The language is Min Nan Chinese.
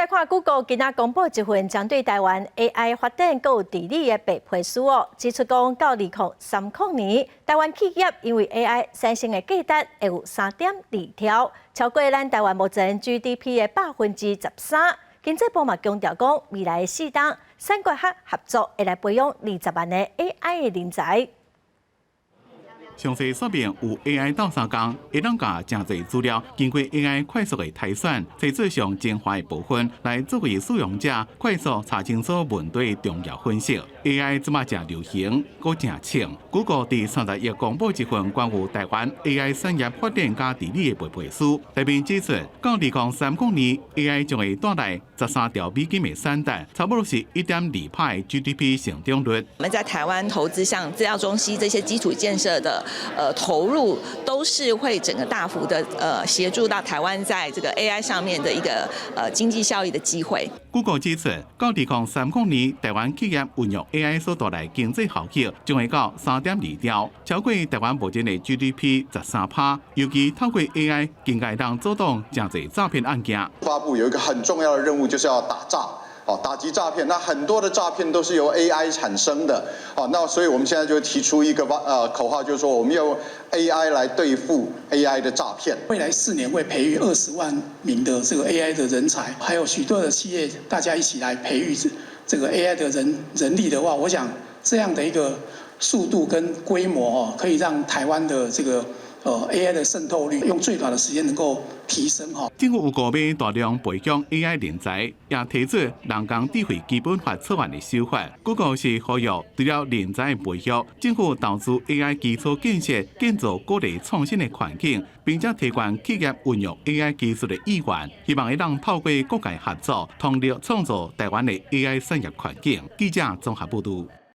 來看，Google 今仔公布一份針對台灣 AI 發展閣有治理的白皮書哦，指出講到2030年，台灣企業因為 AI 產生的價值會有3.2兆，超過咱台灣目前 GDP 的13%。經濟部嘛強調講，未來的4冬產官學合作會來培養20萬個 AI 的人才。詳細說明有 AI 鬥相共，會當共誠濟資料經過 AI 快速的篩選，提出上精華的部分，來作為使用者快速查清楚問題重要分析。AI 這馬誠流行，閣誠衝。Google 佇30日公布一份關於台灣 AI 產業發展佮治理的白皮書，內面指出，到2030年 AI 將會帶來13兆美金的產值，差不多是1.2趴 GDP 成長率。我們在台灣投資像資料中心這些基礎建設的投入，都是會整個大幅的協助到台灣在這個 AI 上面的一個經濟效益的機會。 Google 指出，到2030年，台灣企業運用 AI 所帶來經濟效益將會到3.2兆，超過台灣目前的 GDP 13趴。尤其透過 AI，更會當阻擋誠濟詐騙案件。發布有一個很重要的任務，就是要打詐。哦，打擊詐騙，那很多的詐騙都是由 AI 產生的，哦，那所以我們現在就提出一個口號，就是說我們用 AI 來對付 AI 的詐騙。未來4年會培育20萬名的這個 AI 的人才，還有許多的企業，大家一起來培育這個 AI 的人力的話，我想這樣的一個速度跟規模哦，可以讓台灣的這個AI 的滲透率用最短的時間能夠提升哈。政府有購買大量培養 AI 人才，也提出人工智慧基本法草案的修法。Google 是呼籲除了人才的培育，政府投資 AI 基礎建設，建造鼓勵創新的環境，並且提懸企業運用 AI 技術的意願，希望會當透過各界合作，通力創造台灣的 AI 產業環境。記者綜合報導。